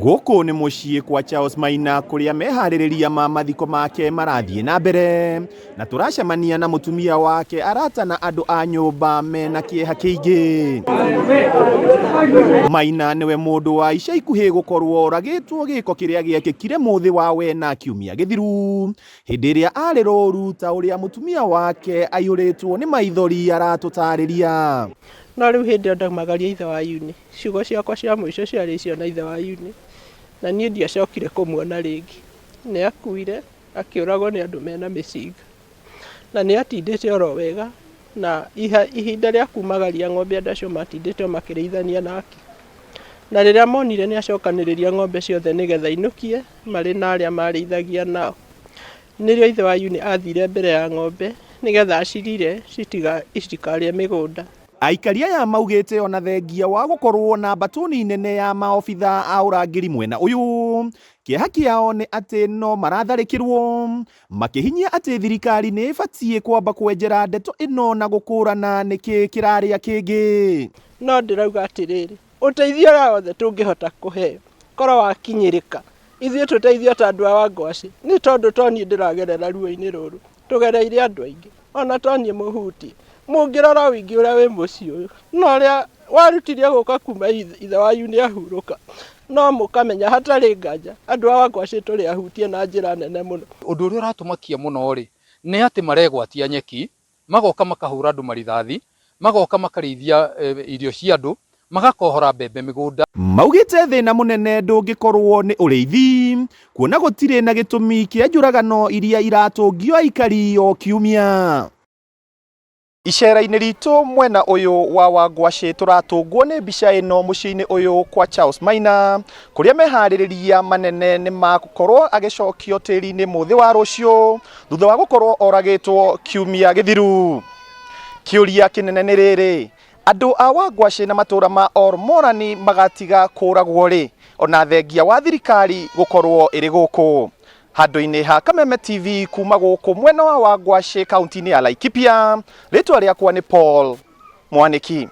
Gũkũ nĩ mũciĩ kwa Charles Maina kũrĩa meharĩrĩria ma mathiko make marathiĩ na mbere, na tũracemania na mũtumia wake, arata na andũ a nyũmba mena kĩeha kĩingĩ. Maina nĩwe mũndũ wa ica ikuhĩ gũkorwo oragĩtwo gĩko kĩrĩa gĩekĩkire mũthĩ wa wena kiumia gĩthiru, hĩndĩ ĩrĩa arĩ rũru ta ũrĩa mũtumia wake aihũrĩtwo nĩ maithori aratũtarĩria. No rĩu hĩndĩ ĩyo ndaumagaria ithe wa Yuni. Ciugo ciakwa cia mũico ciarĩ icio na ithe wa Yuni, na niĩ ndiacokire kũmuona rĩngĩ. Nĩ akuire akĩũragwo nĩ andũ mena mĩcinga. Na nĩ atindĩte oro wega, na ihinda rĩa kumagaria ng'ombe andũ acio matindĩte o makĩrĩithania nake. Na rĩrĩa monire nĩ acokanĩrĩria ng'ombe ciothe nĩgetha ainũkie marĩ na arĩa marĩithagia nao, nĩrĩo ithe wa Yuni athire mbere ya ng'ombe nĩgetha acirire itikarĩe mĩgũnda. Aikari aya maugĩte ona thengia wa gũkorwo na mbatũni nene ya maobitha a ũrangĩri mwena ũyũ, kĩeha kĩao nĩ atĩ no maratharĩkĩrwo, makĩhinyia atĩ thirikari nĩ ĩbatiĩ kwamba kwenjera ndeto ĩno na gũkũrana nĩkĩ kĩrarĩa kĩngĩ. No ndĩrauga atĩrĩrĩ, ũteithio ũrĩa wothe tũngĩhota kũheo korwo wakinyĩrĩka, ithuĩ tũteithio ta andũ a Wangwacĩ, nĩ tondũ to niĩ ndĩragerera ruo-inĩ rũrũ, tũgereire andũ aingĩ, ona to niĩ mũhutie. Mũngĩrora ũingĩ ũrĩa wĩ mũciĩ ũyũ, na ũrĩa warutirie gũka kuma ithe wanyu nĩ ahurũka, no mũkamenya hatarĩ nganja andũ a Wangwacĩ tũrĩ ahutie na njĩra nene mũno. Ũndũ ũrĩa ũratũmakia mũno-rĩ, nĩ atĩ maregwatia nyeki, magoka makahũra andũ marithathi, magoka makarĩithia irio cia andũ, magakohora mbembe mĩgũnda. Maugĩte thĩna mũnene ndũngĩkorwo nĩ ũrĩithi, kuona gũtirĩ na gĩtũmi kĩa njũragano iria iratũngio aikari o kiumia. Icera-inĩ ritũ mwena ũyũ wa Wangwacĩ tũratũngwo nĩ mbica ĩno mũciĩ-inĩ ũyũ kwa Charles Maina, kũrĩa meharĩrĩria manene nĩ magũkorwo agĩcokio tĩri-inĩ mũthĩ wa rũciũ thutha wa gũkorwo oragĩtwo kiumia gĩthiru. Kĩũria kĩnene nĩ rĩrĩ, andũ a Wangwacĩ na matũra ma Ormorani magatiga kũragwo rĩ, ona thengia wa thirikari gũkorwo ĩrĩ gũkũ? Handũ-inĩ ha Kameme TV kuma gũkũ mwena wa Wangwacĩ kaunti-inĩ ya Laikipia, rĩtwa rĩakwa nĩ Paul Mwanĩki.